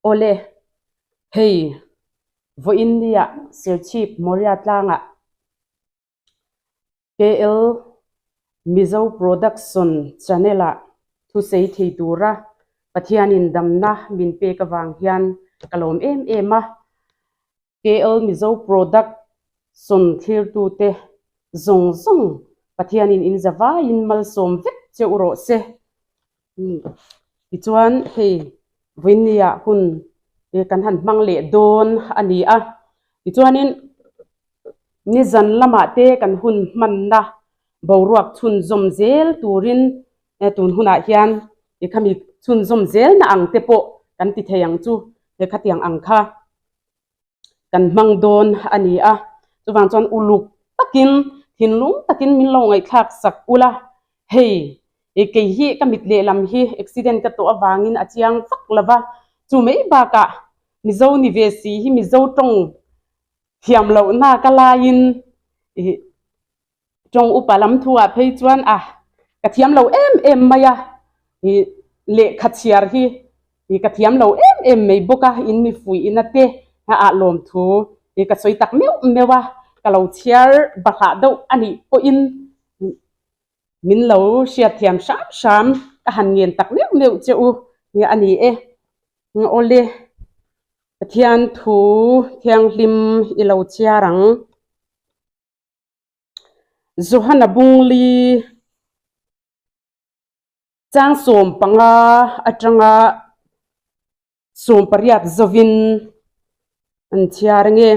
Awle, hei vawiin nia Serchhip Moria tlangah KL Mizo Production Channel-ah thusei thei tura Pathianin damna min pek avang hian ka lawm em em a. KL Mizo Production thlirtute zawng zawng Pathianin in za vaiin malsawm vek che u rawh se. Tichuan hei vawinia hun kan han hmang leh dawn a ni a. Tichuanin nizan lamah te kan hun hmanna boruak chhunzawm zel turin tun hunah hian khami chhunzawm zelna ang te pawh kan ti thei ang chu he khatiang ang kha. kan hmang dawn a ni a, chuvang chuan uluk takin thinlung takin min lo ngaihthlak sak ula, hei kei hi ka mit lehlam hi accident ka tawh avangin a chiang vak lo va, chu mai bakah Mizo ni ve si hi Mizo tawng thiam lohna ka laiin ih Tawng upa lam thu ah phei chuan a ka thiam lo em em mai a, ih lehkha chhiar hi ih ka thiam lo em em mai bawk a, in mi fuih ina te a ah lawm thu ih ka sawi tak meuh meuh a, ka lo chhiar bahlah deuh a nih pawhin min lo hriatthiam hram hram ka han ngen tak meuh meuh che u a ni e. Awle, Pathian thu thianghlim i lo chhiar ang. Johana Bungli chang 15 atanga 18 zovin an chhiar nge.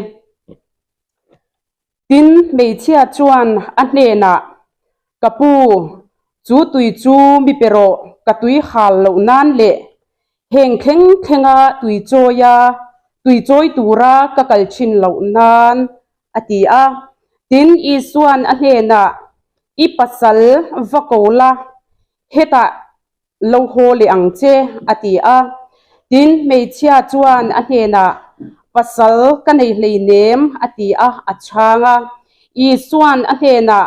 Tin, hmeichhia chuan a hnenah, Ka pu, chu tui chu mi pe rawh, ka tui hal loh nan leh heng thleng thlenga tui chawia tui chawi tura ka kal thin loh nan a ti a. Tin, Isua'n a hnenah, I pasal va ko la, hetah lo haw leh ang che, a ti a. Tin, hmeichhia chuan a hnenah, Pasal ka nei hleinem, a ti a, a chhang a. Isua'n a hnenah,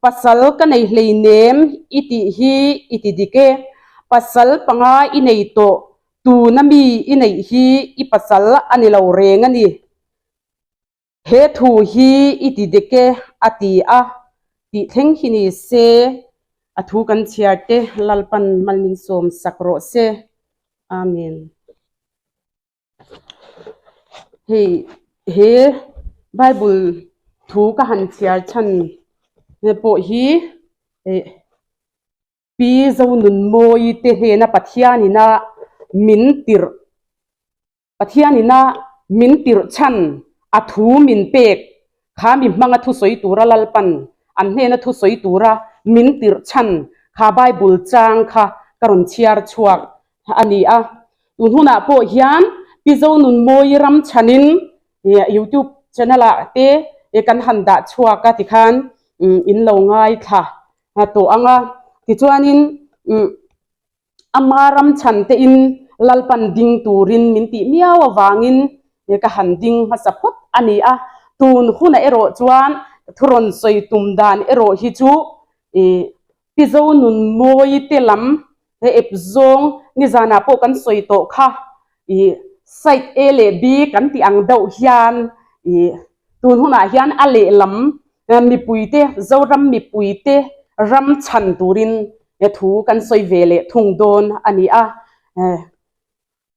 Pasal ka nei hleinem i tih hi i ti dik e. Pasal panga i nei tawh, tuna mi i neih hi i pasal a ni lo reng a ni. He thu hi i ti dik e a ti a, tih thleng hi ni se, a thu kan chhiar te Lalpan mal min sawm sak rawh se. Amen. Hei he Bible thu ka han chhiar chhan pawh hi eh Pi Zonunmawii te hnena Pathianina min tirh Pathianina min tirh chhan a thu min pek kha mi hmanga thusawi tura Lalpan an hnena thusawi tura min tirh chhan kha Bible chang kha ka rawn chhiar chhuak a ni a. Tun hunah pawh hian Pi Zonunmawii ram chhanin YouTube channel ah te kan han dah chhuak a tikhan in lo ngaithla tawh ang a. Tichuanin Ama ram chhan tein Lalpan ding turin min tih miau avangin ka han ding hmasa phawt a ni a. Tun hunah erawh chuan thu rawn sawi tum dan erawh hi chu Pi Zonunmawii te lam he ep zawng nizanah pawh kan sawi tawh kha side A leh B kan tih ang deuh hian Tun hunah hian a lehlam mipuite, Zoram mipuite ram chhan turin thu kan sawi ve leh thung dawn a ni a.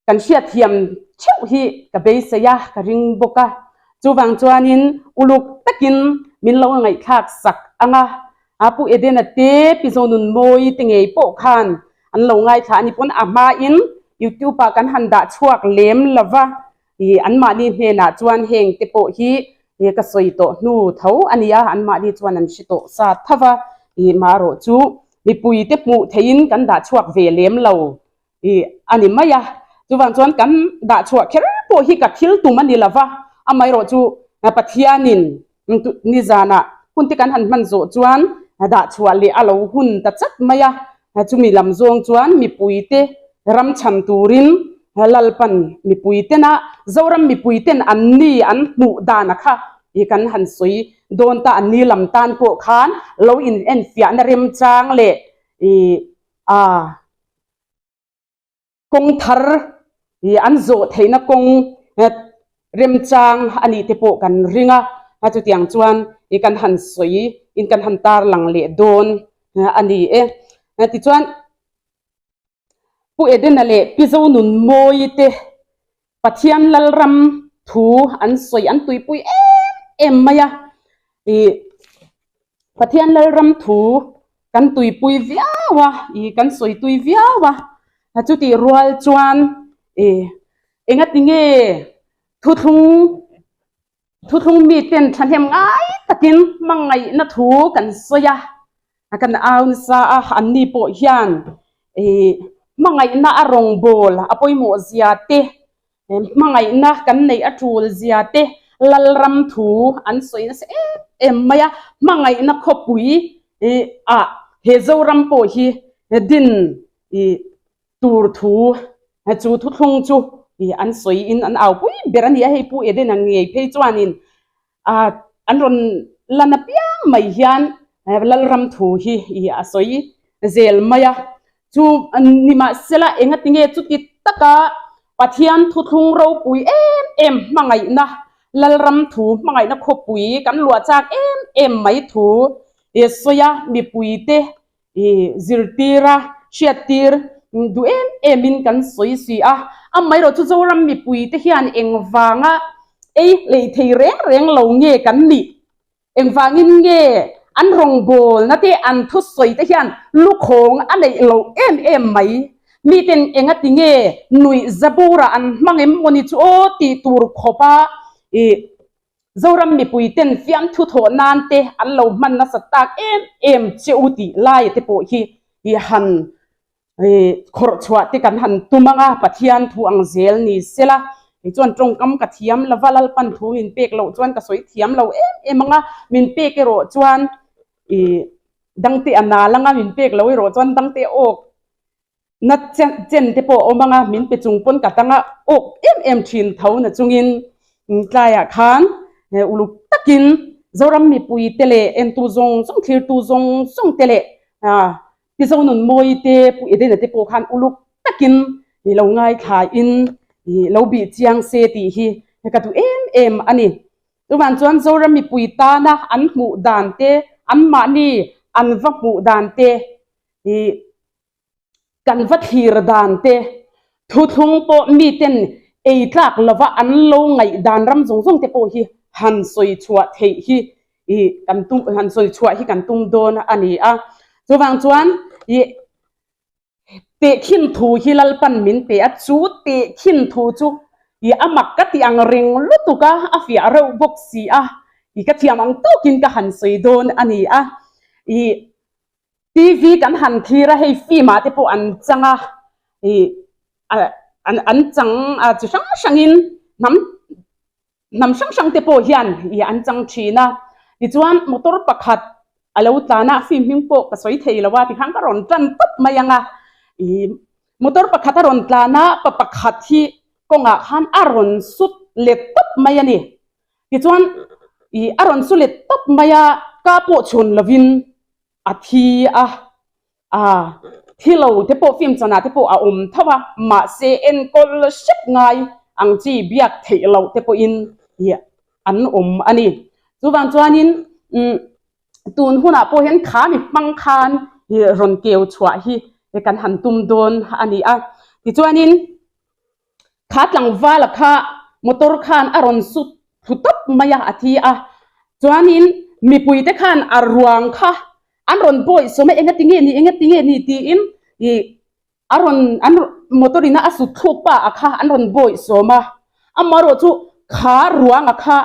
Kan hriatthiam theuh hi ka beisei a, ka ring bawk a. Chuvang chuanin uluk takin min lo ngaihthlak sak ang a. Pu Edena te, Pi Zonunmawii te ngei pawh khan an lo ngaithla a ni pawn a hmain YouTube ah kan han dah chhuak lem lova. Ih anmahni hnenah chuan heng te pawh hi ih ka sawi tawh hnu tho a ni a, anmahni chuan an hre tawh sa tho va, ih marawh chu mipui te hmuh theihin kan dah chhuak ve lem lo ih a ni mai a, chuvang chuan kan dah chhuah kher pawh hi ka thil tum a ni lo va, amaherawh chu Pathianin Nizanah hun te kan han hman zawh chuan dah chhuah leh a lo hun ta chat mai a, chumi lam zawng chuan mipuite ram chhan turin Lalpan mipuitena Zoram mipuiten an ni an hmuh dana kha i kan han sawi dawn ta, an ni lam tan pawh khan lo in enfiahna remchang leh i a. Kawng thar. An zawh theihna kawng remchang a nih te pawh kan ring a, chutiang chuan kan han sawi in kan han tarlang leh dawn a ni e. Tichuan Pu Edena leh Pi Zonunmawii te Pathian Lalram thu an sawi an tuipui em em mai a, ih Pathian Lalram thu kan tuipui viau a, ih kan sawi tui viau a, chutih rual chuan ih engatinge thuthlung Thuthlung miten thahnem ngai takin hmangaihna thu kan sawi a, kan au nasa a, anni pawh hian hmangaihna a rawngbâwl a pawimawh zia te, hmangaihna kan neih a ṭul zia te Lalram thu an sawi nasa em em mai a, hmangaihna khawpui ah he Zoram pawh hi din tur thu chu thuthlung chu an sawiin an au pui ber a ni a, hei Pu Edena ngei phei chuanin an rawn lan apiang mai hian Lalram thu hi a sawi zel mai a, chu nimahsela engatinge chuti taka Pathian thuthlung ropui em em hmangaihna Lalram thu hmangaihna khawpui kan luah chak em em mai thu sawi a mipuite I zirtir a, hriattir duh em em in kan sawi si a, amaherawh chu Zoram mipui te hian engvanga ei hlei thei reng reng lo nge kan nih? Engvangin nge an rawngbawlna te an thusawi te hian lukhawng a neih loh em em mai? Miten engati nge nuih zabura an hmang em maw ni chu aw tih tur khawpa i Zoram mipui ten fiamthu thawh nan te an lo hman nasa tak em em che u tih lai te pawh hi i han khawrh chhuah te kan han tum ang a, Pathian thu ang zel ni sela, kei chuan tawngkam ka thiam lova Lalpan thu min pek loh chuan ka sawi thiam lo em em ang a, min pek erawh chuan i dangte a nal ang a, min pek loh erawh chuan dangte awk Na chen te pawh a awm ang a, min pe chung pawn ka tang a awk em em thin tho na chungin tlaiah khan uluk takin Zoram mipui te leh entu zawng zawng thlirtu zawng zawng te leh Pi Zonunmawii te Pu Edena te pawh khan uluk takin lo ngaithlain lo bih chiang se tih hi ka duh em em a ni. Chuvang chuan Zoram mipui tana an hmuh dan te anmahni an va hmuh dan te Kan va thlir dan te, thuthlung pawh miten ei tlak lova an lo ngaih dan ram zawng zawng te pawh hi han sawi chhuah theih hi i kan tum han sawi chhuah hi kan tum dawn a ni a. Chuvang chuan i tehkhin thu hi Lalpan min pe a, chu tehkhin thu chu i a mak ka tih ang reng lutuk a, a fiah reuh bawk si a, i ka thiam ang tawkin ka han sawi dawn a ni a. I TV kan han thlir a, hei film ah te pawh an chang a, ih an an chang a chi hrang hrangin hnam hnam hrang hrang te pawh hian ih an chang thin a, tichuan motor pakhat a lo tlan a, film hming pawh ka sawi thei lo a tikhan ka rawn tan tawp mai ang a, ih motor pakhat a rawn tlan a, pa pakhat hi kawngah khan a rawn sut let tawp mai a ni. Tichuan ih a rawn su let tawp mai a, ka pawh chhun lovin a thi a, aa thi lo te pawh film chanah te pawh a awm tho a, mahse enkawl hrep ngai ang chi biak theih loh te pawhin ih an awm a ni. Chuvang chuanin umm tun hunah pawh hian kha mi hmang khan ih rawn keu chhuah hi kan han tum dawn a ni a, tichuanin. Kha tlangvala kha motor khan a rawn sut thlu tawp mai a, a thi a. Chuanin mipuite khan a ruang kha an rawn bawih sawm a, engati nge ni, engati nge ni tiin ih a rawn an motor ina a sut thluk pa a kha an rawn bawih sawm a. Amaherawh chu kha ruanga kha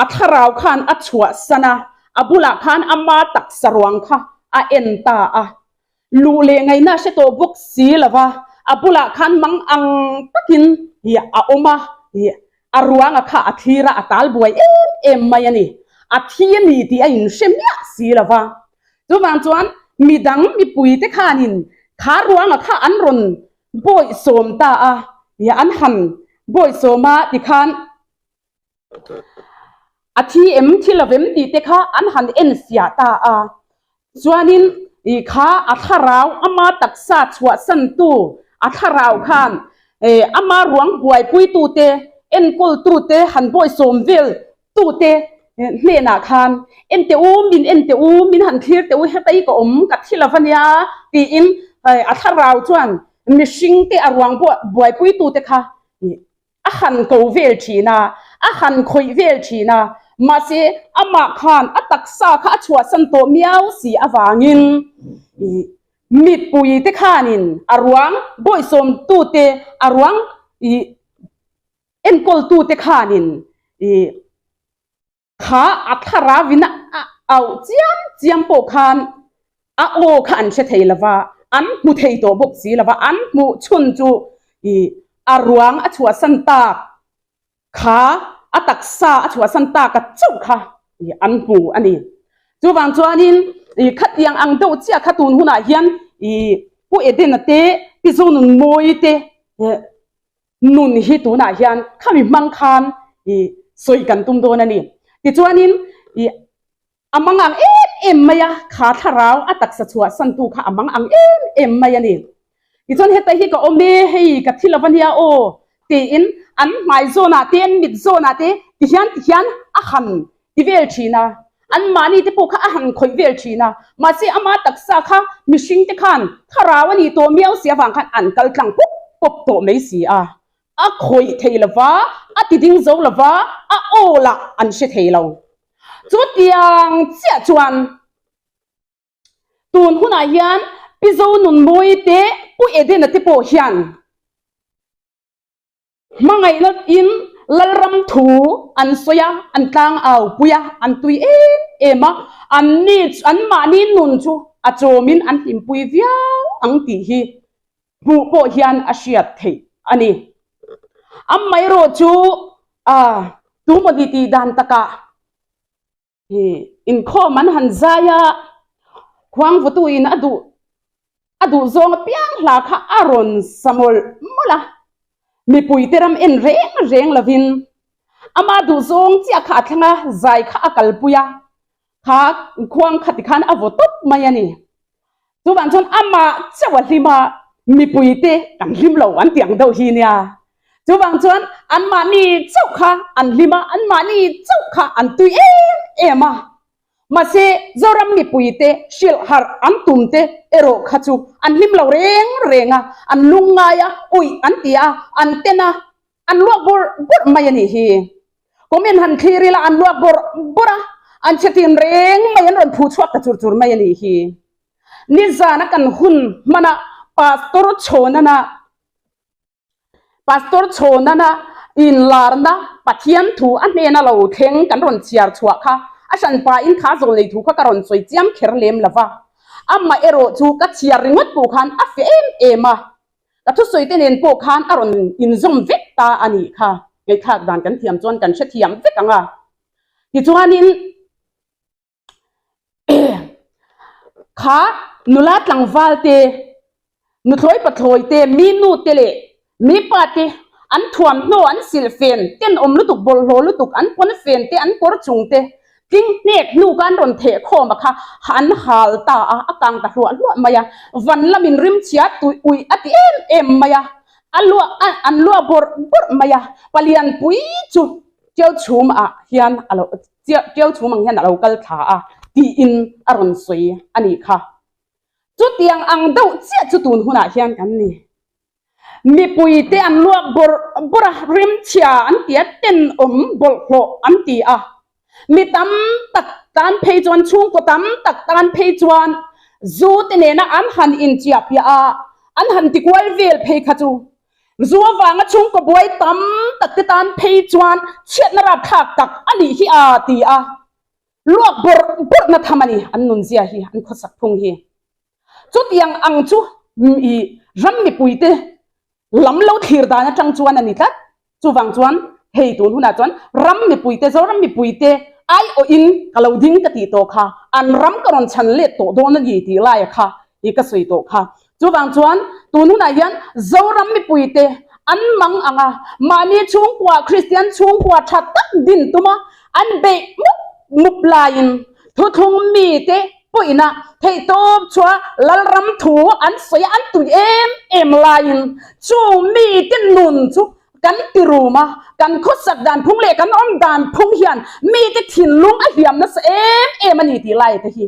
a thlarau khan a chhuahsan a, a bulah khan ama taksa ruang kha a en ta a. Luh leh ngaihna a hre tawh bawk si lo va, a bulah khan mang ang takin hi a awm a, hi a ruanga kha a thlir a, a tal buai em em mai a ni. A thi a ni tih a inhre miah si lo va. Chuvang chuan midang mipuite khanin kha ruanga kha an rawn bawihsawm ta a, hi an han bawihsawm a tikhan, A thi em thi lo em tih te kha an han en fiah ta a, chuanin ih kha a thlarau ama taksa chhuahsantu a thlarau khan. Ama ruang buaipuitute, enkawltute, han bawisawm vel tute hnenah khan en teh u, min en teh u, min han thlir teh u, heta i ka awm ka thi lo ania tiin a thlarau chuan mihring te a ruang buaipuitute kha a han ko vel thin a, a han khawih vel thin a, mahse amah khan a taksa kha a chhuahsan tawh miau si avangin mipui te khanin a ruang bawisawmtute a ruang ih Enkawltute khanin i kha a thlarauin a auh chiam chiam pawh khan a aw kha an hre thei lo va, an hmu thei tawh bawk si lo va, an hmuh chhun chu i a ruang a chhuahsan tak kha a taksa a chhuahsan tak a chauh kha i an hmu a ni. Chuvang chuanin i khatiang ang deuh chiah kha tun hunah hian i Pu Edena te, Pi Zonunmawii te Nun hi tunah hian khami hmang khan i sawi kan tum dawn a ni. Tichuanin i a mang ang em em mai a, kha thlarau a taksa chhuah santu kha a mang ang em em mai a ni. Tichuan heta hi ka awm e, hei ka thi lo ania aw tiin an hmai zawnah te an mit zawnah te tihian tihian a han ti vel thin a, anmahni te pawh kha a han khawih vel thin a, mahse ama taksa kha mihring te khan thlarau a nih tawh miau si avang khan an kal tlang pawp pawp tawh mai si a, a khawih thei lo va, a ti ding zo lo va, a aw lah an hre thei lo. Chutiang chiah chuan tun hunah hian Pi Zonunmawii te Pu Edena te pawh hian, Hmangaihna in Lalram thu an sawi a, an tlang au pui a, an tui em em a, an ni an mahni nun chu a chawmin an hlimpui viau ang tih hi hmuh pawh hian a hriat theih a ni. Amaherawh chu tumawni tih dan takah Hi inkhawm an han zai a, khuangvutu in a duh a duh zawng apiang hla kha a rawn sa mawlh mawlh a, mipui te ram en reng reng lovin ama duh zawng chiah kha a thleng a, zai kha a kalpui a, kha khuang kha tikhan a vaw tawp mai a ni. Chuvang chuan amah chauh a hlim a, mipuite kan hlim lo an tih ang deuh hi nia. Chuvang chuan anmahni chauh kha an hlim a, anmahni chauh kha an tui em em a. Mahse Zoram mipuite hrilh harh an tum te erawh kha chu an hlim lo reng reng a, an lungngai a, uih an ti a, an ten a, an luak bawrh bawrh mai a nih hi. Comment han thlir ila an luak bawrh bawrh a, an chhe tin reng mai an rawn phu chhuak ta chur chur mai a nih hi. Nizana kan hun hmana Pastor Chhawnana Pastor Chhawnana inlarna Pathian thu a hnena lo thleng kan rawn chhiar chhuah kha a hranpa in kha zawlnei thu kha ka rawn sawi chiam kher lem lova, amah erawh chu ka chhiar ringawt pawh khan a feh em em a. Ka thusawi te nen pawh khan a rawn inzawm vek ta a nih kha. Ngaihthlak dan kan thiam chuan kan hrethiam vek ang a. Tichuanin kha nula tlangval te, nuthlawi pathlawi te, mi nu te leh mi pa te an thuamhnaw an silhfen tenawm lutuk bawlhhlawh lutuk an pawn fen te an kawr chung te Tling hnek hnu kha an rawn theh khawm a kha an hal ta a, a kang ta hluah hluah mai a, van lamin rimchhia tuih uih a ti em em mai a, a luah a an luah bawrh bawrh mai a, palian pui chu tiau chhum ah hian a lo tiau chhum ang hian a lo kal thla a tiin a rawn sawi a nih kha. Chutiang ang deuh chiah chu tun hunah hian kan ni. Mipuite an luak bawrh bawrh a, rimchhia an ti a, tenawm bawlhhlawh an ti a. Mi tam tak tan phei chuan, chhungkaw tam tak tan phei chuan zu te nena an han inchiah piah a, an han ti kual vel phei kha chu zu avanga chhungkaw buai tam tak te tan phei chuan chhiatna rapthlak tak a nih hi a ti a. Luak bawrh bawrhna tham a ni an nunzia hi, an khawsak phung hi. Chutiang ang chu i ram mipuite lam lo thlir dan atang chuan a ni tlat. Chuvang chuan hei tun hunah chuan ram mipuite, Zoram mipuite aiawhin ka lo ding ka tih tawh kha, an ram ka rawn chhan let tawh dawn a ni tih laia kha i ka sawi tawh kha. Chuvang chuan tun hunah hian Zoram mipuite an mang ang a, mahni chhungkua, Kristian chhungkua tha tak din tuma an beih mup mup laiin thuthlung mite. Pawhina theihtawp chua Lalram thu an sawi a, an tui em em laiin chu mite nun chu kan ti rum a, kan khawsak dan phung leh kan awm dan phung hian mite thinlung a hliam nasa em em a ni tih lai te hi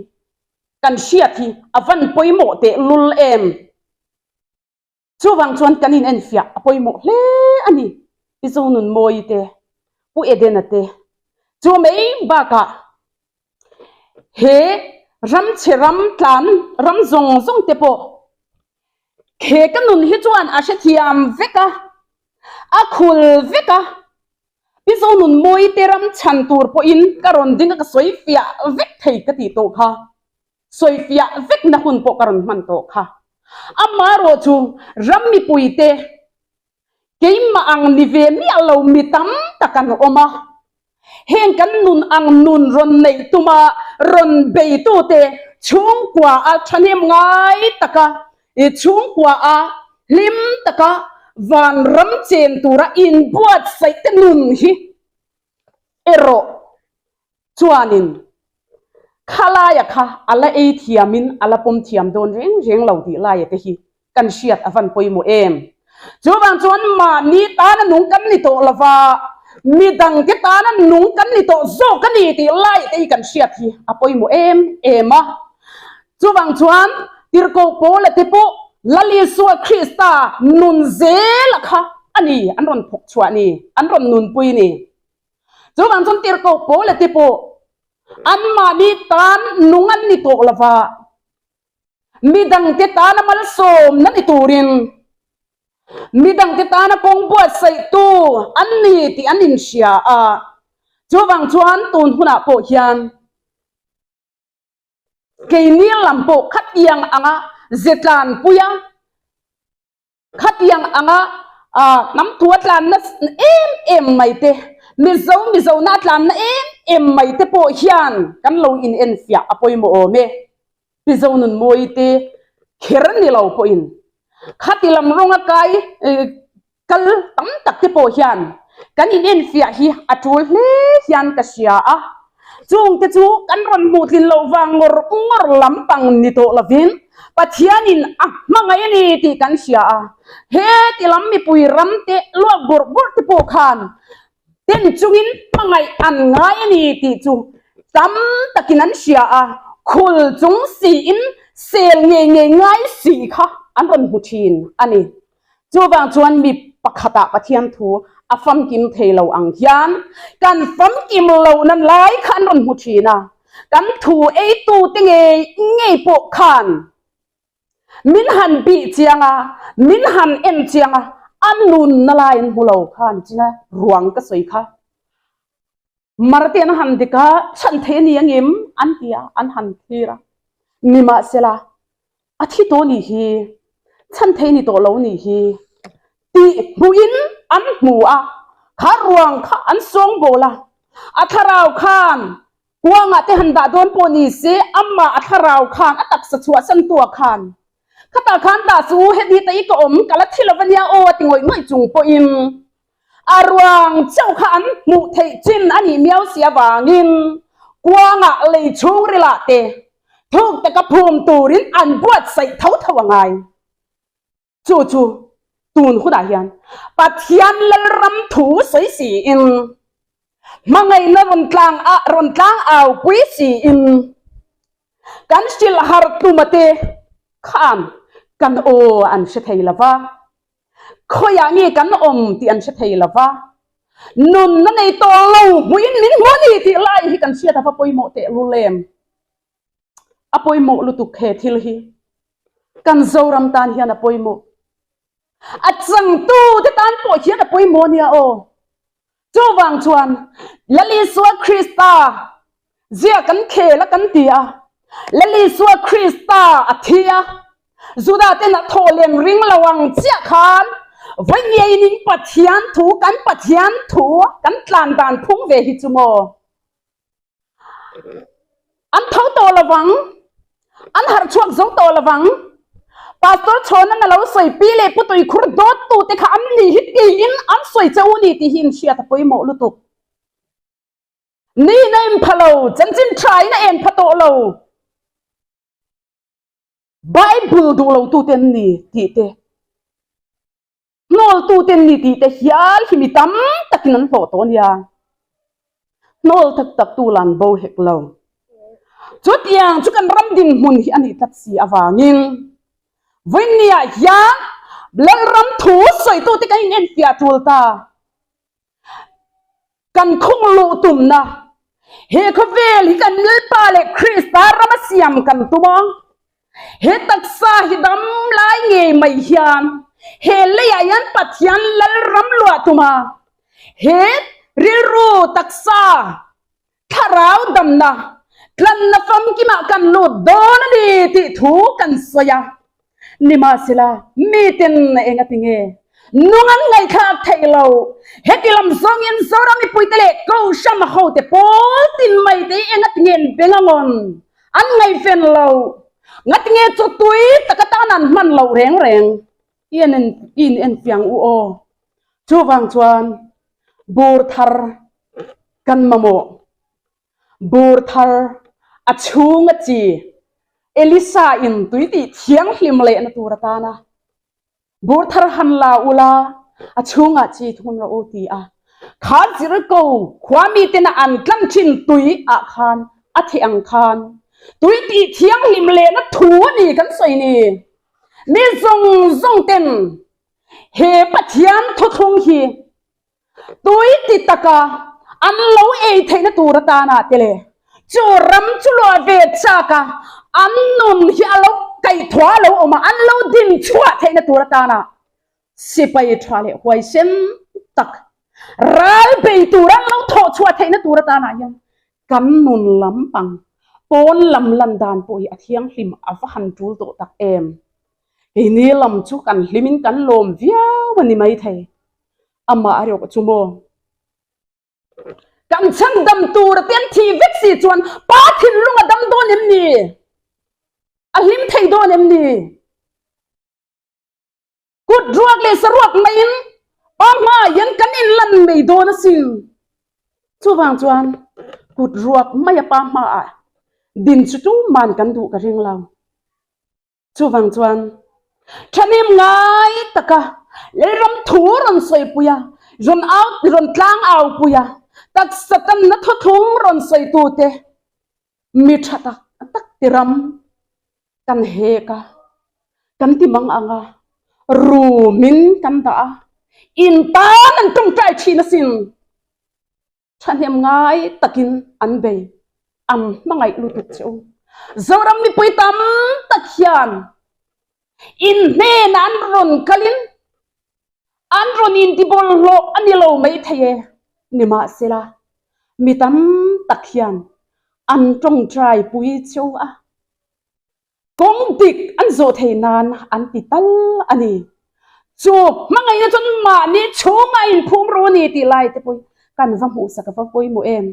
kan hriat hi a van pawimawh teh lul em. Chuvang chuan kan inenfiah a pawimawh hle a ni. Pi Zonunmawii te, Pu Edena te chu mai bakah he ramchhe ram tlan ram zawng zawng te pawh he ka nun hi chuan a hrethiam vek a, a khul vek a. Pi Zonunmawii te ram chhan tur pawhin ka rawn ding a ka sawi fiah vek thei ka tih tawh kha. Sawifiah vekna hun pawh ka rawn hman tawh kha. Amaherawh chu ram mipuite keimah ang ni ve miah lo mi tam tak an awm a. Heng kan nun ang nun rawn neih tuma rawn beitute chhungkua a thahnem ngai taka i chhungkua a hlim taka vanram chen tura inbuatsaih te nun hi erawh Chuanin, khalaia kha a la ei thiamin a la pawm thiam dawn reng reng lo tih laia te hi kan hriat a van pawimawh em? Chuvang chuan mahni tana nung kan ni tawh lova, midangte tana nung kan ni tawh zawk a ni tih laia te hi kan hriat hi a pawimawh em em a. Chuvang chuan Tirhkoh Paula te pawh Lal Isua Krista nun zela kha a ni an rawn thawk chhuah ni, an rawn nunpui ni. Chuvang chuan tirhkoh Paula te pawh anmahni tan nung an ni tawh lova, midangte tana malsawmna ni turin, midangte tana kawng buatsaihtu an ni tih an inhria a. Chuvang chuan tun hunah pawh hian keini lam pawh khatiang anga ze tlanpuia, Khatiang anga hnam thu a tlanna em em mai te, Mizo Mizona a tlanna em em mai te pawh hian kan lo inenfiah a pawimawh awm e. Mizo nunmawi te kher ni lo pawhin khati lam rawnga kai kal tam tak te pawh hian kan inenfiah hi a tul hle hian ka hria a. Chungte chu kan rawn hmuh tlin loh vang ngawr ngawr lampang ni tawh lovin Pathianin a hmangaih a ni tih kan hria a. He ti lam mipui ram te luak bawrh bawrh te pawh khan ten chungin hmangaih an ngai a ni tih chu tam takin an hria a, khul chung siin sel ngei ngei ngai si kha an rawn hmu thin a ni. Chuvang chuan mi pakhatah Pathian thu a famkim thei lo ang hian kan famkim lohna lai kha an rawn hmu thin a, kan thu eitute ngei ngei pawh khan min han bih chiang a, min han en chiang a, a nunna lai an hmu lo kha an ching a, ruang ka sawi kha Marte an han dik a, chhan thei a ni angem an ti a, an han thlir a, nimahsela A thi tawh nih hi, chhan thei ni tawh lo nih hi tih hmuhin an hmu a, kha ruang kha an sawngbawl a, a thlarau khan kuangah te han dah dawn pawh ni se amah a thlarau khan a taksa chhuahsan tua khan khatah khan dah chu heti ta i ka awm ka la thi lo ania aw a ti ngawih ngawih chung pawhin A ruang chauh kha an hmuh theih chin a nih miau si avangin kuangah lei chhungrilah te thuk taka phum turin an buatsaih tho tho a ngai. Chu chu tun hunah hian Pathian Lalram thu sawi siin hmangaihna rawn tlang ah rawn tlang au pui siin kan hrilh harh tuma te khan kan aw an hre thei lova. Khawiah nge kan awm tih an hre thei lo va, nunna nei tawh lo hmuhin min hmu a ni tih lai hi kan hriat a va pawimawh teh lul em? A pawimawh lutuk he thil hi kan Zoram tan hian a pawimawh. A changtute tan pawh hian a pawimawh a nia aw. Chuvang chuan Lal Isua Krista zia kan khel a kan ti a, Lal Isua Krista a thi a, Juda ten a thawh lem ring lo ang chiah khan vawiin in Pathian thu kan Pathian thu kan tlan dan phung ve hi chu maw? An tho tawh lo vang, an harh chhuak zo tawh lo vang. Pastor Chhawnan a lo sawi pi leh pu tuikhur dawt tu te kha an ni hi tiin an sawi che u ni tih hi in hriat a pawimawh lutuk. Niin a en pha lo, chanchin tha in a en pha tawh lo. Bible duh lo tute an ni tih te, hnawl tute an ni tih te hial hi mi tam takin an hlawh tawh a nia. Hnawl tak tak tu la an bo hek lo. Chutiang chu kan ram dinhmun hi a nih tlat si avangin Vawinia hian Lalram thu sawitute kan inenfiah tul ta. Kan khung luh tumna he khawvel hi kan Lalpa leh Krista rama siam kan tum a, he taksa hi dam lai ngei mai hian he leiah hian Pathian Lalram luah tum a, he rilru taksa Thlarau damna tlanna famkimah kan lut dawn a ni tih thu kan sawi a. Nimahsela, miten eng a ti nge? Nung an ngaihthlak theih lo. Heti lam zawngin Zoram mipuite leh Kohhram hote pawl tin mai te hi eng a ti nge an beng a ngawn? An ngaihven lo. Ngati nge chu tui tak atan an hman loh reng reng? I in enfiang u aw. Chuvang chuan bur thar kan mamawh. Bur thar a chhung a chi Elisa in tui tih thianghlim lehna tur atana bur thar han la ula a chhungah chi thun rawh u ti a. Kha Jericho khua mitena an tlan thin tui ah khan a theh ang khan tui tih thianghlim lehna thu a ni kan sawi ni. Mi zawng zawng ten he Pathian thuthlung hi tui ti taka an lo ei theihna tur atana te le chu ram chu luah ve chak a an nun hi a lo kaihthua a lo awm a, an lo din chhuah theihna tur atana sipai tha leh huaisen tak ral bei tur an lo thawh chhuah theihna tur atana hian kan nun lampang pawn lam lan dan pawh hi a thianghlim a va han tul tawh tak em. Keini lam chu kan hlimin kan lawm viau a ni maithei. Amah a rawh chu maw? Kan chhandam tur te an thih vek si chuan pa thinlung a dam dawn em ni? A hlim thei dawn em ni? Kut ruak leh saruak maiin pa hma hian kan inlan mai dawn asin. Chuvang chuan kut ruak maia pa hmaah din chu tuman kan duh ka ring lo. Chuvang chuan thahnem ngai taka Lalram thu rawn sawipui a, rawn au rawn tlang aupui a, taksa tanna thawthlung rawn sawitute mi tha tak tak ti ram kan hek a, kan ti mang ang a, rumin kan dah a, in tan an tawngtai thin asin. Thahnem ngai takin an bei, an hmangaih lutuk che u. Zoram mipui tam tak hian in hnenah an rawn kalin an rawn intibawlhhlawh a ni lo maithei e. Nimahsela, mi tam tak hian an tawngtai pui che u a. Kawng dik an zawh thei nan an ti tal a ni. Chu hmangaihna chuan mahni chhungah inphum ru a ni tih lai te pawh hi kan va hmuhsak a va pawimawh em.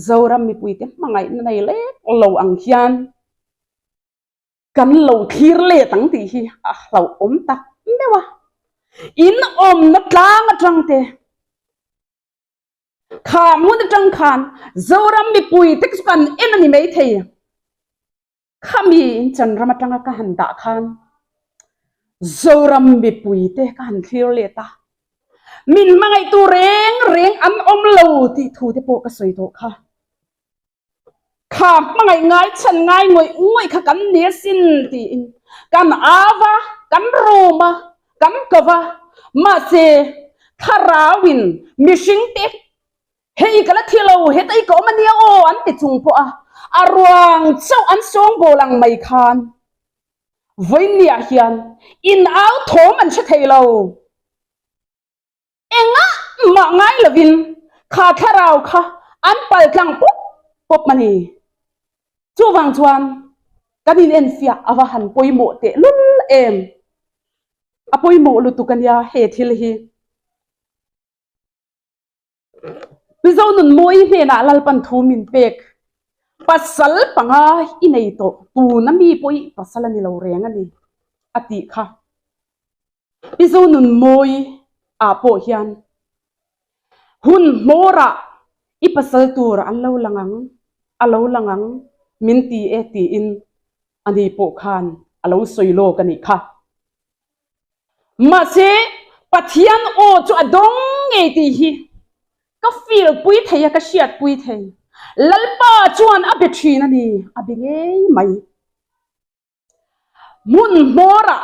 Zoram mipuite hmangaihna nei lek lo ang hian kan lo thlir let ang tih hi a hlauhawm tak meuh a. In awmna tlang atang te kha hmun atang khan Zoram mipuite chu kan en a ni maithei. Khami in Chanram atanga ka han dah khan Zoram mipuite ka han thlir let a, min hmangaihtu reng reng an awm lo tih thu te pawh ka sawi tawh kha. Kha hmangaih ngai chhan ngai ngawih ngawih kha kan ni asin tiin kan au a, kan rum a, kan ko va, mahse thlarauin mihringte Hei ka la thi lo, heta i ka awm a nia aw an ti chung pawh a, a ruang chauh an sawngbawl ang mai khan vawiinniah hian in au thawm an hre thei lo. Engah mah ngai lovin kha thlarau kha an pal tlang pawp pawp a ni. Chuvang chuan kan inenfiah a va han pawimawh tehlul em. A pawimawh lutuk a nia he thil hi. Mizo nun mawi hnenah Lalpan thu min pek. Pasal panga i nei tawh, tuna mi pawh i pasal a ni lo reng a ni, a tih kha. Mizo nun mawi ah pawh hian hun hmawrah i pasal tur an lo lang ang, a lo lang ang min ti e tiin ani pawh khan. a lo sawi lawk a nih kha. Mahse, Pathian aw chu a dawng ngei tih hi ka feel pui thei a, ka hriat pui thei. Lalpa chuan a be thin a ni, a be ngei mai. Hmun hmawrah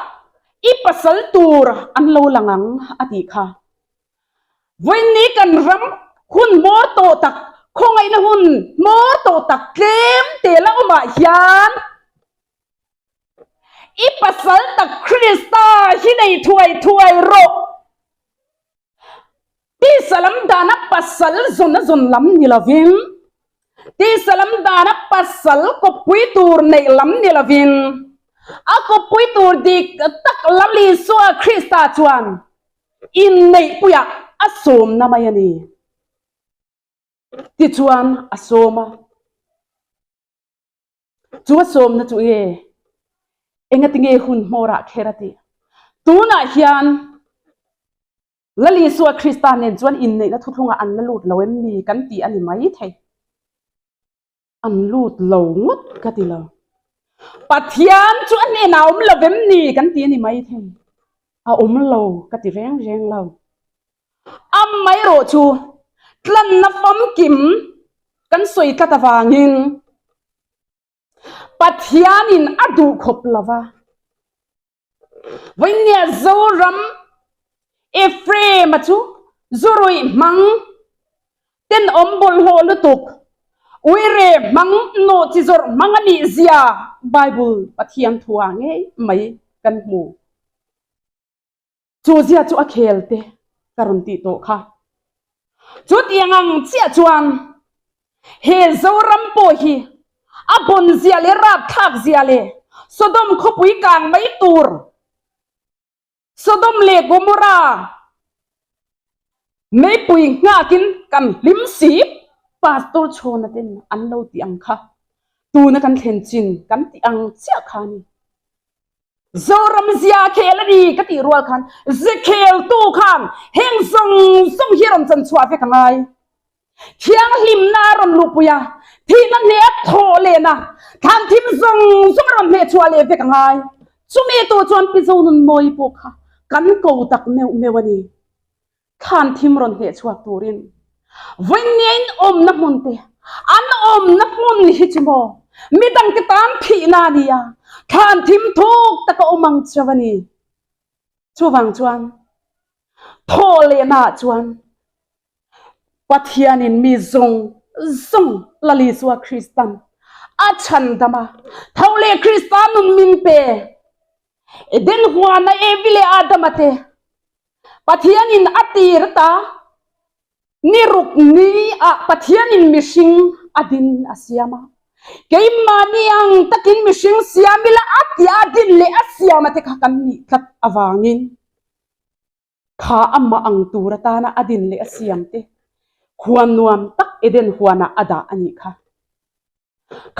i pasal tur an lo lang ang a tih kha. Vawiinni kan ram hun hmawr tawh tak, khawngaihna hun hmawr tawh tak tlem te la awmah hian i pasal tak Krista hi nei thuai thuai rawh. Tisa lam dana pasal zawn a zawn lam ni lovin, tisa lam dana pasal kawppui tur neih lam ni lovin, a kawppui tur dik tak Lal Isua Krista chuan inneihpuiah a sawmna mai a ni. Tichuan a sawm a. Chu a sawmna chu nge engatinge hun hmawrah kher a tih? Tunah hian Lal Isua Krista nen chuan inneihna thuthlungah an la lut lo em ni kan tih a ni mai thei. An lut lo ngawt ka ti lo. Pathian chu a hnenah a awm lo em ni kan ti a ni mai thei. A awm lo ka ti reng reng lo. Amaherawhchu tlanna famkim kan sawi tlat avangin Pathianin a duh khawp lo va. Vawinia Zoram Ephraim-a chu zuruih hmang tenawm bawlhhlawh lutuk, uire hmang nawh chi zawrh hmang a nih zia Bible Pathian thua ngei mai kan hmu. Chu zia chu a khel te ka rawn tih tawh kha. Chutiang ang chiah chuan he Zoram pawh hi a bawn zia leh rapthlak zia leh Sodom khawpui kang mai tur Sodom leh Gomorra meipui nghakin kan hlim si Pastor Chhawna ten an lo tih ang kha tuna kan thlen chin kan tih ang chiah kha a ni. Zoram zia khel a ni ka tih rual khan zekheltu khan heng zawng zawng hi a rawn chan chhuah vek a ngai. Thianghlimna a rawn luhpui a, thihna hneh a thawh lehna thlan thim zawng zawng a rawn hneh chhuah leh vek a ngai. Chumi tu chuan Pi Zonunmawii pawh kha kan ko tak meuh meuh a ni. Thlan thim rawn hneh chhuak turin vawiin awmna hmun te an awmna hmun hi chu maw midangte tan thihna a ni a, thlan thim thuk tak a awm ang chauh a ni. Chuvang chuan thaw lehna ah chuan Pathianin mi zawng zawng Lal Isua Kristan a chhandam a, tho leh Krista nun min pe. Eden huana Evi leh Adama te Pathianin a tir ta ni ruk ni ah Pathianin mihring a din a siam a. Keimahni ang takin mihring siam ila a tia a din leh a siam a te kha kan nih tlat avangin kha amah ang tur atana a din leh a siam te huan nuam tak Eden huanah a dah a nih kha.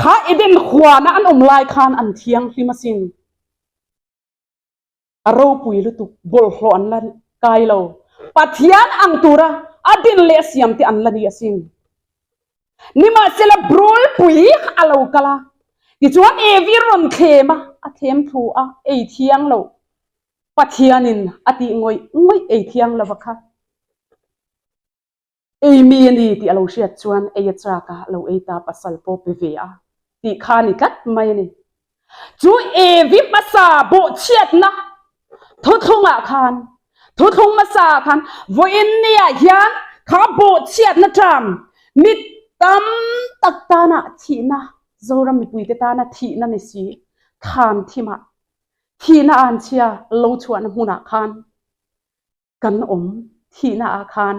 Kha Eden huana an awm lai khan an thianghlim asin. A ropui lutuk, bawlhhlawh an la kai lo. Pathian ang tura a din leh a siam te an la ni asin. Nimahsela brulpui a lo kal a, tichuan Evi rawn thlem a, a thlem thlu a, ei thiang lo. Pathianin a tih ngawih ngawih ei thiang lova kha. Ei mi a ni tih a lo hriat chuan ei a chak a, lo ei ta pasal pawh pe ve a tih kha a ni tlat mai a ni. Chu Evi hmasa bawhchhiatna thuthlungah khan, thuthlung hmasa ah khan vawiin niah hian kha bawhchhiatna term mi tam tak tana thihna, Zoram mipuite tana thihna ni si, thlan thimah, thihna anchhia lo chhuahna hmunah khan kan awm thihna ah khan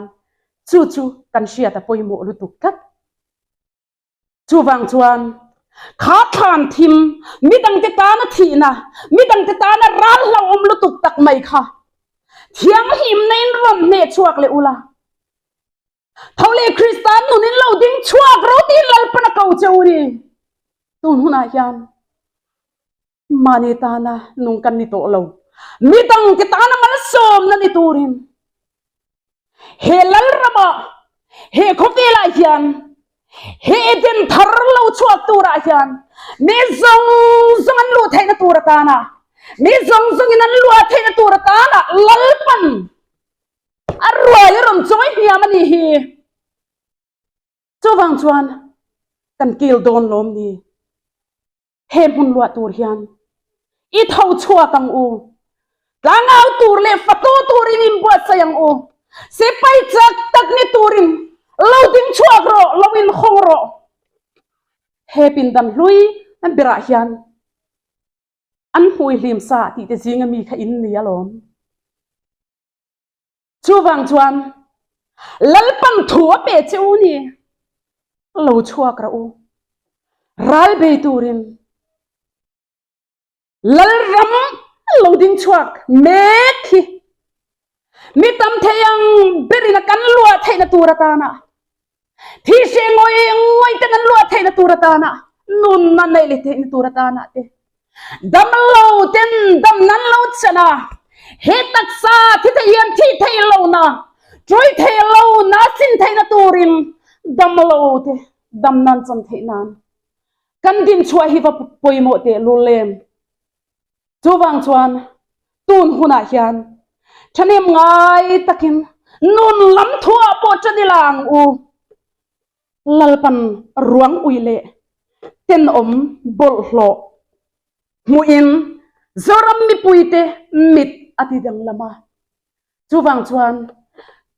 chu chu kan hriat a pawimawh lutuk tlat. Chuvang chuan kha thlan thim midangte tana thihna, midangte tana ral hlauhawm lutuk tak mai kha thianghlimna in rawn hneh chhuak leh ula, tho leh Krista nun in lo ding chhuak ro tiin Lalpan a ko che u ni. Tun hunah hian Mahni tana nung kan ni tawh lo. Midangte tana malsawmna ni turin he Lalramah, he khawvelah hian, he Eden thar lo chhuak turah hian. Mi zawng zawng an luh theihna tur atana, mi zawng zawngin an luah theihna tur atana Lalpan a ruai a rawn chawi hniam a nih hi. Chuvang chuan kan kil dawn lawm ni. He hmun luah tur hian i tho chhuak ang u. Tlangau tur leh fatu turin inbuatsaih ang u. Sipai chak tak ni turin lo ding chhuak rawh, lo inhawng rawh. He pindan hlui berah hian an hmui hlim sa tih te zinga mi kha in ni alawm. Chuvang chuan Lalpan thu a pe che u ni, lo chhuak rawh u. Ral bei turin Lalram lo ding chhuak mek hi mi tam thei ang berin a kan luah theihna tur atana thi hre ngawi ngawi ten an luah theihna tur atana nunna neih leh theihna tur atana te damlo ten dam nan lo chan a he taksa thi thei hian thi thei lo na chawi thei lo na sin theihna turin damlo te dam nan chan theih nan kan din chhuah hi va pawimawh teh lul em. Chuvang chuan tun hunah hian thahnem ngai takin nun lam thuah pawh ṭan ila ang u. Lalpan ruang ui leh tenawm bawlhhlawh hmuhin Zoram mipuite mit a ti danglam a. Chuvang chuan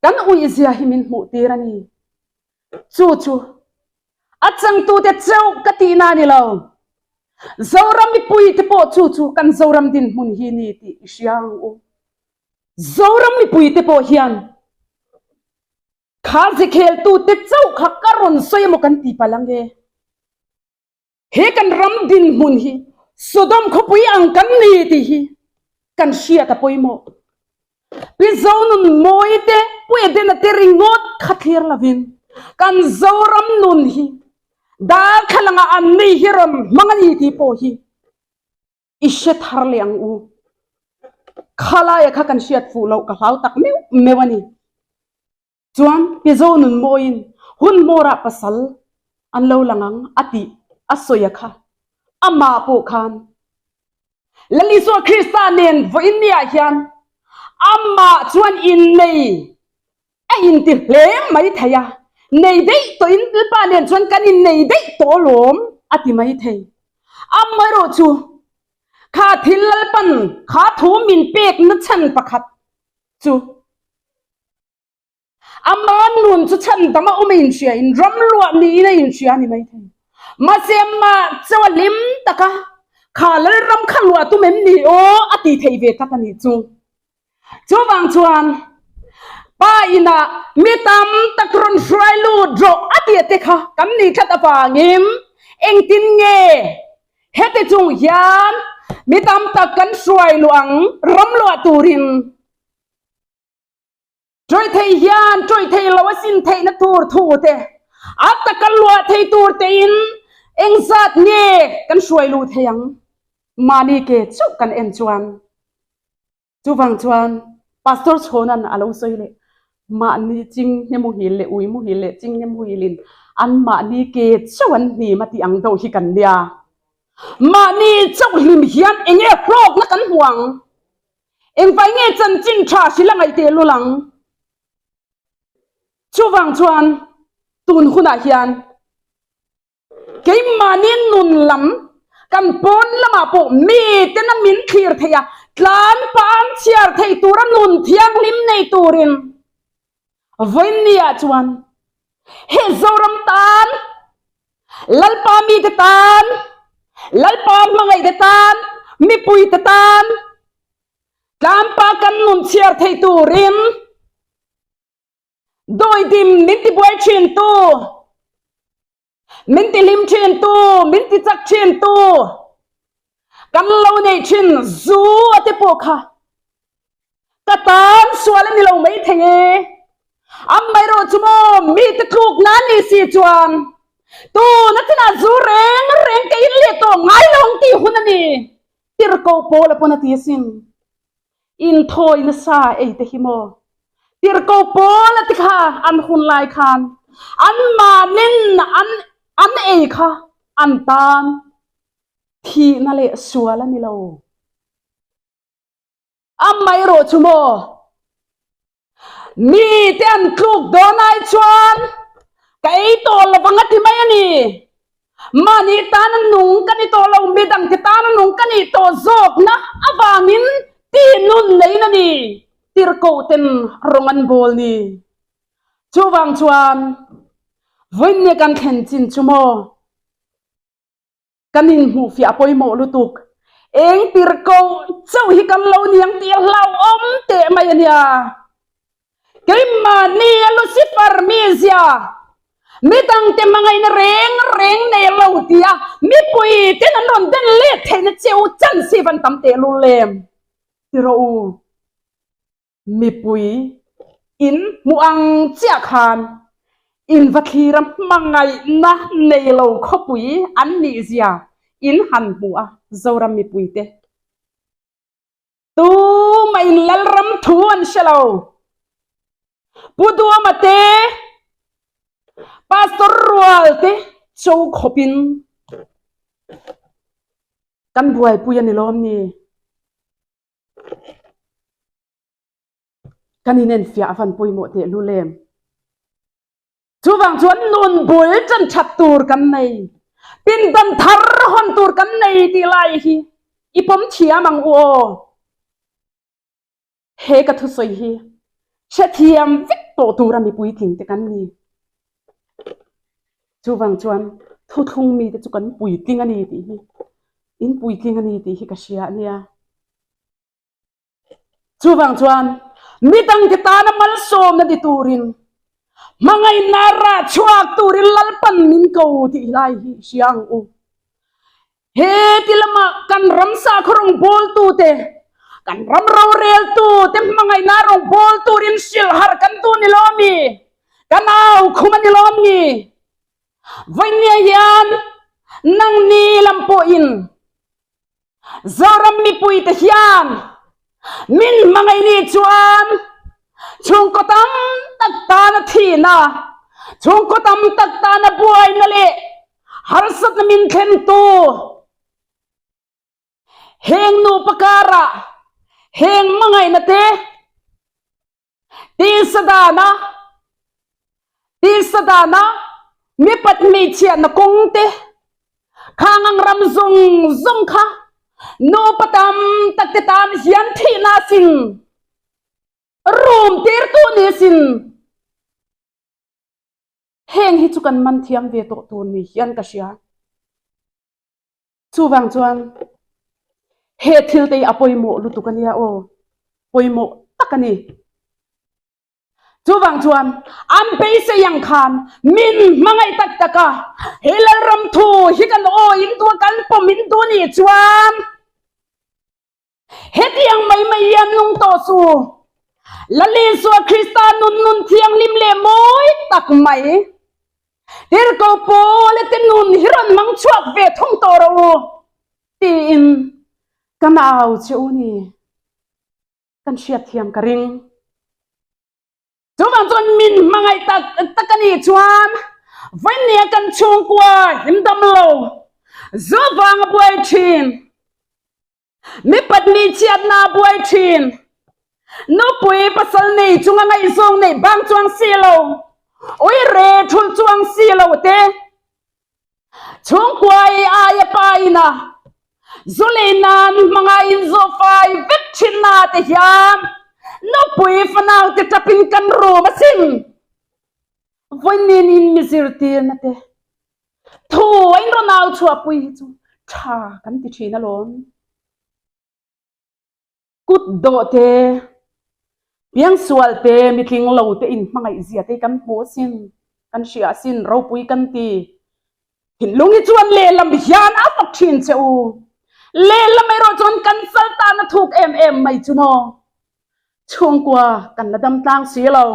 kan uihzia hi min hmuhtir a ni. Chu chu A changtute chauh ka tihna a ni lo. Zoram mipuite pawh chu chu kan Zoram dinhmun hi ni tih i hria ang u. Zoram mipuite pawh hian kha zikheltute chauh kha ka rawn sawi emaw kan ti palh ang e. He kan ram dinhmun hi Sodom khawpui ang kan ni tih hi kan hriat a pawimawh. Pi Zonun Mawi te Pu Edena te ringawt kha thlir lovin kan Zoram nun hi darthlalang ah an nei hi rawn hmang a ni tih pawh hi i hre thar leh ang u. Khalaia kha kan hriat fuh loh ka hlau tak meuh meuh a ni. Chuan Pi Zonun Mawiin hun hmawrah pasal an lo lang ang a tih a sawi a kha amah pawh khan Lal Isua Krista nen vawiin niah hian amah chuan innei a inti hle mai thei a, nei daih tawhin Lalpa nen chuan kan innei daih tawh alawm a ti mai thei. Amaherawhchu kha thil Lalpan kha thu min pekna chhan pakhat chu Ama nun chu chhan dam a awm a inhria in ram luah niin a inhria a ni maithei. Mahse amah chauh a hlim tak a, kha Lalram kha luah tum em ni aw a ti thei ve tak a nih chu. Chuvang chuan Pa inah mi tam tak rawn hruai lut rawh a tih te kha kan nih tlat avangin engtin nge heti chung hian mi tam tak kan hruai luh ang ram luah turin Ṭawih thei hian ṭawih thei lo a sin theihna tur thu te, a taka luah thei tur tein engzat nge kan hruai luh thei ang? Mahni ke chauh kan en chuan. Chuvang chuan Pastor Chhawna'n a lo sawi leh, mahni ching hne muhil leh ui muhil leh ching hne muhilin an mahni ke chauh an hnim a tih ang deuh hi kan nia. Mahni chauh hlim hian enge hlawkna kan hmu ang? Engvai nge chanchin tha hrilh a ngaih teh lul ang? Chuvang chuan tun hunah hian keimahni nun lam kan pawn lamah pawh miten a min thlir theih a, tlan pah an chhiar theih tura nun thianghlim nei turin Vawiinniah chuan he Zoram tan, Lalpa mite tan, Lalpa hmangaihte tan, mipuite tan tlampa kan nun chhiar thei turin dawidim min tibuai thintu, Min ti hlim thin tu, min ti chak thin tu, kan lo nei thin zu a te pawh kha ka tan sual a ni lo mai thei e. Amaherawh chu maw mi te tluk nan ni si chuan tuna chinah zu reng reng ka in leh tawh ngai lo ang tih hun a ni. Tirhkoh pawl a pawn a ti asin. Inthawi nasa ei te hi maw? Tirhkoh pawl a ti kha an hun lai khan anmahnin an an ei kha an tan. Thihna leh sual a ni lo. Amaherawh chu maw, mite an tluk dawn ai chuan ka ei tawh lo vang a ti mai a ni. Mahni tana nung ka ni tawh lo, midangte tana nung ka nih tawh zawkna avangin tih nun neiin a ni, tirhkohten rawng an bawl ni. Chuvang chuan vawiinne kan thlen chin chu maw? Kan inhmuhfiah pawimawh lutuk. Eng tirhkoh chauh hi kan lo niang tih a hlauhawm teh mai a nia. Keimahni a Lucifer mizia, midangte hmangaihna reng reng nei lo tia mipui ten an rawn den let theihna che u chance hi van tam tehlul em? Ti rawh u. Mipui in hmuh ang chiah khan in va thlira hmangaihna nei lo khawpui an nih zia in han hmu a, Zoram mipuite tumah in Lalram thu an hre lo. Pu Duama te, Pastor Rual te cho khawpin kan buaipui a ni lawm ni? Kan inenfiah a van pawimawh tehlul em? Chuvang chuan nun bul chan that tur kan nei, pindan thar hawn tur kan nei tih lai hi i pawm thiam ang u aw. He ka thusawi hi hrethiam vek tawh tura mipui tling te kan ni. Chuvang chuan thuthlung mite chu kan puitling a ni tih hi, in puitling a ni tih hi ka hria a nia. Chuvang chuan midangte tana malsawmna ni turin hmangaihna rah chhuak turin Lalpan min ko tih lai hi hria ang u. He ti lama kan ram sakhaw rawngbawltute, kan ram roreltute hmangaihna rawngbâwl turin hrilh harh kan duh ni lo mi? Kan au khum a ni lo mi? Vawinia hian nangni lam pawhin Zoram mipuite hian min hmangaih ni chuan chhungkaw tam tak tana thihna, chhungkaw tam tak tana buaina leh harsatna min thlentu heng nupa karah heng hmangaihna te Tisa dana, tisa dana mipat hmeichhiatna kawng te, khang ang ram zawng zawng kha nupa tam tak te tan hian thihna asin, rum tirtu ni asin. Heng hi chu kan man thiam ve tawh tur ni hian ka hria. Chuvang chuan he thil te hi a pawimawh lutuk a nia aw, pawimawh tak a ni. Chuvang chuan an beisei ang khan min hmangaih tak tak a, he Lalram thu hi kan aw in duh a, kan pawm in duh nih chuan Hetiang mai mai hian nung tawh su. Lal Isua Krista nun nun thianghlim leh mawi tak mai. Tirhkoh Paula te nun hi rawn hmang chhuak ve thung tawh rawh u tiin ka nau che u ni. Kan hriatthiam ka ring. Chuvang chuan min hmangaih tak tak a nih chuan vawinia kan chhungkua himdam lo zu vang a buai thin. Mipat hmeichhiatna a buai thin. Nupui pasal nei chunga ngaihzawng neih bang chuang si lo, ui re thulh chuang si lo te, chhungkua ei aia pa ina zu lei nan hmanga inzawh fai vek thinna te hian nupui fanau te tapin kan rum asin. Vawiin in mi zirtirna te Thu a in rawn au chhuahpui hi chu tha kan ti thin alawm. Kut dawh te, piangsual te, mitling lo te in hmangaih zia te hi kan hmu asin, kan hria asin, ropui kan ti. Thinlung hi chuan lehlam hian a fak thin che u. Lehlam erawh chuan kan sal tan a thuk em em mai chu maw. Chhungkua kan la dam tlang si lo.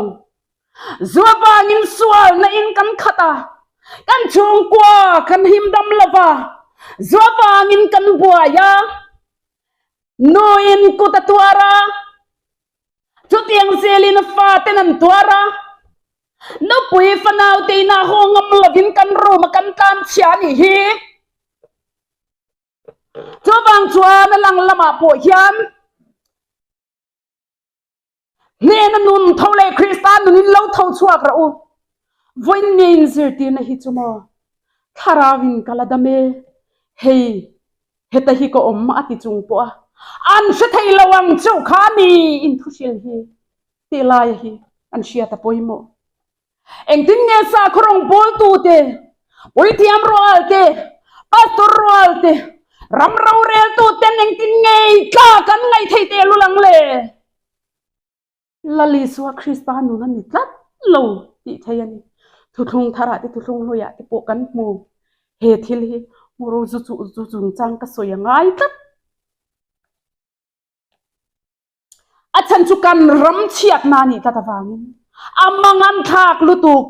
Zu avangin sualna in kan khat a, kan chhungkua kan him dam lo va, zu avangin kan buai a, nuin kut a tuar a, chutiang zelin faten an tuar a, nupui fanau te inah haw ngam lovin kan room a kan tlan chhia a nih hi. Chuvang chuan a lang lamah pawh hian hnena nun tho leh Krista nunin lo tho chhuak rawh u. Vawiin nge in zirtirna hi chu maw? Thlarauin ka la dam e, hei heta hi ka awm a ti chung pawh a, an hre thei lo ang chauh kha a ni in thuhril hi tih laia hi an hriat a pawimawh. Engtin nge sakhaw rawngbawltute, puithiam rual te, pastor rual te, ram roreltuten engtin nge i tlak an ngaih theih tehlul ang le? Lal Isua Krista nun a ni tlat lo tih thei a ni. Thuthlung tharah te thuthlung hluiah te pawh kan hmu. He thil hi hmuru zu zu chungchang ka sawi a ngai tlat. A chhan chu kan ram chhiatna a nih tlat avangin a mangan thlak lutuk.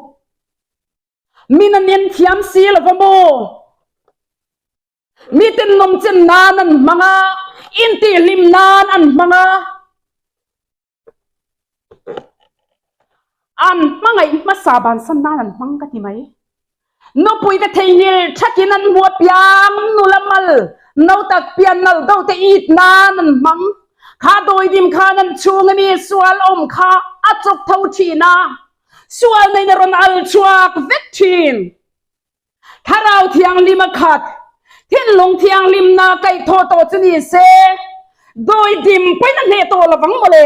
Min an en thiam si lo va maw? Miten nawmchen nan an hmang a, intihhlim nan an hmang a. An hmangaih hmasa bansan nan an hmang ka ti mai. Nupui te theihnghilh thakin an hmu apiang nula mal no tak pian nal deuh te it nan an hmang. Kha dawidim khan an chhung ami sual awm kha a chawk tho thin a, sual neiin a rawn al chhuak vek thin. Thlarau Thianghlim a khat, thinlung thianghlimna kaihthawh tawh chu ni se, dawidim pawhin a hneh tawh lovang mawle.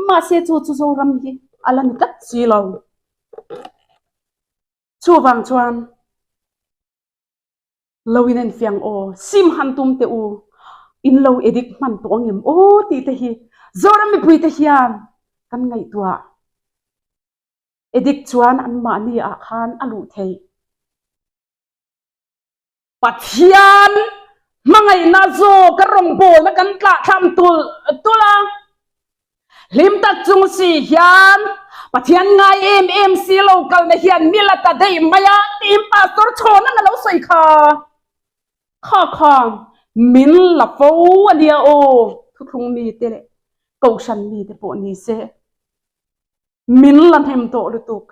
Mahse chu chu Zoram hi a la ni tlat si lo. Chuvang chuan lo in enfiang aw, sim han tum teh u, in lo edik hman tawh ang em aw tih te hi Zoram mipui te hian kan ngaihtuah. Edik chuan anmahni ah khan a luh theih. Pathian hmangaihna zawk a rawngbawlna kan tlahthlam tulh tulh a, hlim tak chung si hian Pathian ngai em em si lo kalna hian mi la ta daih mai a tiin Pastor Chhawnan a lo sawi kha. Kha kha min la fo a nia aw, thuthlung mite leh kohhran mite pawh ni se min la hnem tawh lutuk.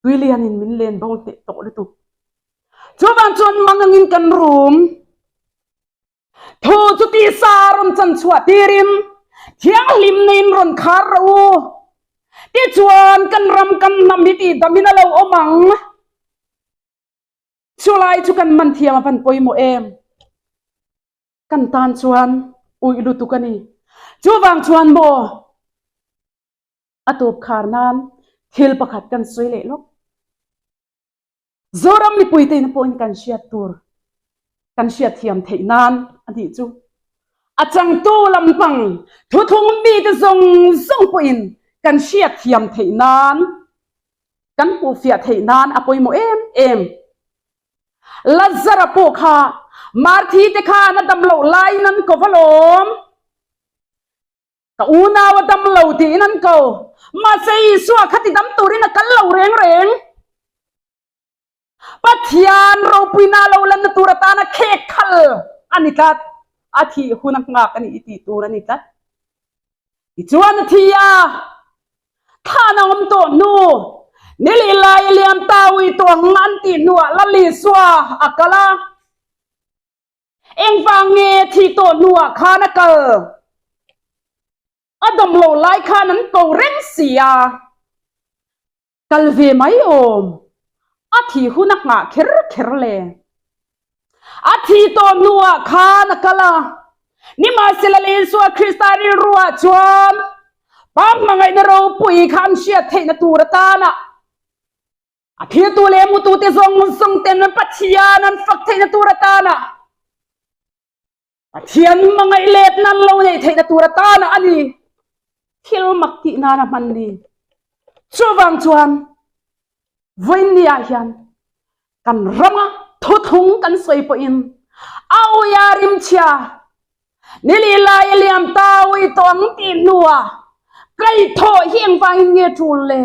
Tuilianin min len bo hneh tawh lutuk. Chuvang chuan mangangin kan rum. Thu chu tisa rawn chan chhuah tirin thianghlim neiin rawn khar rawh u. Tichuan kan ram kan hnam hi tihdamin a lo awm ang. Chulai chu kan man thiam a van pawimawh em. Kan tan chuan uih lutuk a ni. Chuvang chuan maw A tawp khar nan thil pakhat kan sawi leh lawk. Zoram mipuite in pawhin kan hriat tur, kan hriat thiam theih nan a nih chu. A changtu lampang thuthlung mite zawng zawng pawhin kan hriat thiam theih nan, kan hmuhfiah theih nan a pawimawh em em. Lazara pawh kha Marthi te khan a dam loh laiin an ko va lawm. Ka unau a dam lo tiin an ko. Mahse Isua kha ti dam turin a kal lo reng reng. Pathian ropuina lo lanna tur atana khek khal a ni tlat. A thih hun a nghak a ni i tih tur a ni tlat. Tichuan a thi a, thlan a awm tawh hnu, ni lih lai a liam ta ui tawh ang an tih hnuah Lal Isua a kal a. Engvang nge thih tawh hnuah khan a kal? A dawm lo lai khan an ko reng si a. Kal ve mai awm. A thih hun a nghah kher kher le. A thih tawh hnuah khan a kal a. Nimahsela Isua Krista rilruah chuan Pa hmangaihna ropui kha an hriat theihna tur atana A thiltu leh mutute zawng zawng ten Pathian an fak theihna tur atana Pathian hmangaih let nan lo neih theihna tur atana a ni thil mak tih nan a hman ni. Chuvang chuan vawiin ah hian kan rama thuthlung kan sawi pawhin a uia rimchhia nili lai a liam ta ui tawh ang tih hnuah kaihthawh hi engvangin nge tul le?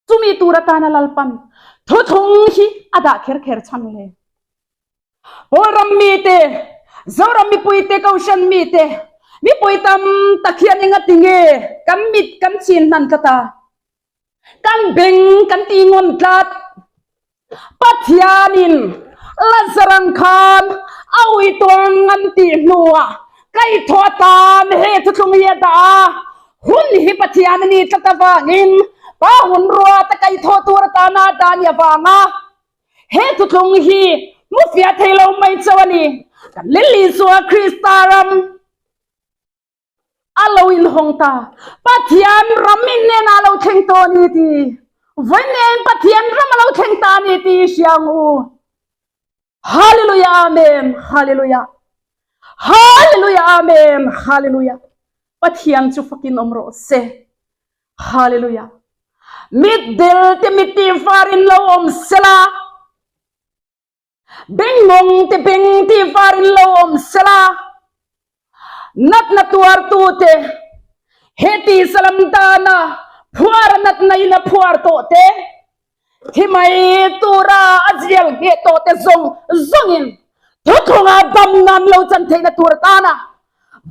Chumi tur atana Lalpan thuthlung hi a dah kher kher chhan le. Pawl ram mite, Zoram mipuite, Kohhran mite, mipui tam tak hian engati nge kan mit kan chin hnan tlat a, kan beng kan ti ngawn tlat. Pathianin. Lazarang khan a uituang an tih hnuah kaihthawh atan he thuthlung hi a dah a, hun hi Pathian a ni tlat avangin Pa hun ruata kaihthawh tur atana a dah a nih avanga he thuthlung hi hmu fiah thei lo mai chauh a ni. Kan Lil Isua Krista ram. A lo inhawng ta. Pathian ram in nen ah lo thleng tawh a ni ti. Vawi nen Pathian ram a lo thleng ta a ni ti i hria ang u. Hallelujah Amen Hallelujah Hallelujah Amen Hallelujah Pathian chu fakin awm rawh se. Hallelujah Mitdel te mit tih var in lo awm sela. Bengmawng te beng tih var in lo awm sela, natna tuartute heti salam dana phuar natna in a phuar tawh te, thi mai tura a zial ngheh tawh te zawng zawngin thuthlunga damna an lo chan theihna tur atana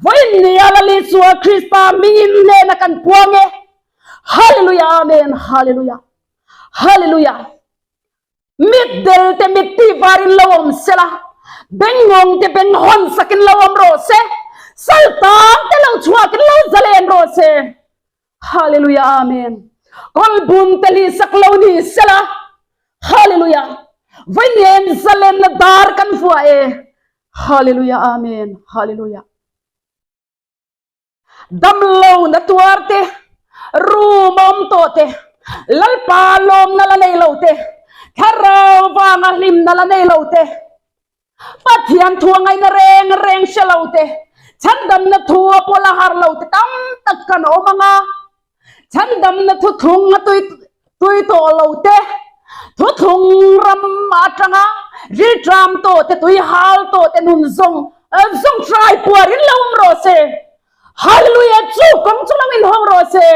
vawiin nia Lal Isua Krista hmingin hnena kan puang e. Hallelujah Amen Hallelujah Hallelujah. Mitdel te mit tih varin lo awm sela, bengngawng te beng hawn sakin lo awm rawh se, saltang te lo chhuakin lo zalen rawh se. Hallelujah Amen. Kawlbum te lih sak lo ni sela. Hallelujah. Vawiin zalenna dar kan vuah e. Hallelujah Amen. Hallelujah. Damlo na tuar te, rum a awm tawh te, Lalpa lawmna la nei lo te, thlarau vanga hlimna la nei lo te, Pathian thu a ngaihna reng reng hre lo te, chhandamna thu a pawh la har lo te tam tak kan awm ang a. Chhandamna thuthlung a tui tui tawh lo te, thuthlung ram atanga rilṭam tawh te, tui hal tawh te nun zawng zawng hrai puarin lo awm rawh se. Hallelujah! Chu kawng chu lo inhawng rawh se.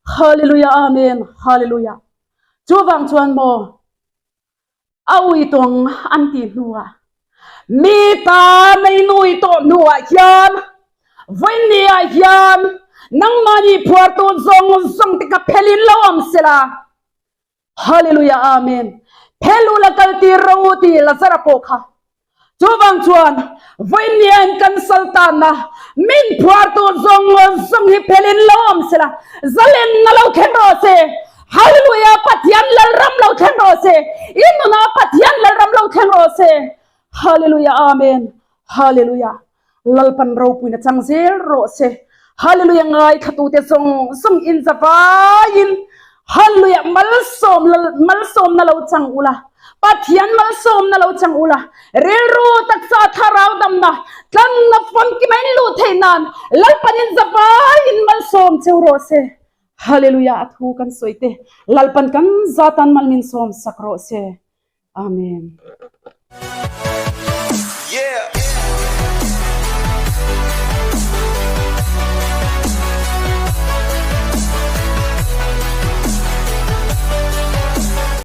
Hallelujah! Amen! Hallelujah! Chuvang chuan maw A ui tawng an tih hnuah mi ta nei nui tawh hnuah hian vawiin ah hian nangmahni phuartu zawng zawng te kha phelin lo awm sela. Hallelujah Amen. Phel u la kal tir ro u ti Lazara pawh kha Chuvang chuan vawiin kan saltanna min phuartu zawng zawng hi phelin lo awm sela, zalenna lo thleng rawh se. Hallelujah! Pathian Lalram lo thleng rawh se. I nunah Pathian Lalram lo thleng rawh se. Hallelujah! Amen. Hallelujah! Lalpan ropuina chang zel rawh se. Hallelujah ngaithlatute zawng zawng in zavaiin Hallelujah malsawm malsawmna lo chang ula Pathian malsawmna lo chang ula rilru taksa thlarau damna tlanna famkima in luh theih nan Lalpan in zavaiin malsawm cheu rawh se. Hallelujah a thu kan sawi te Lalpan kan zatan mal min sawm sak rawh se. Amen.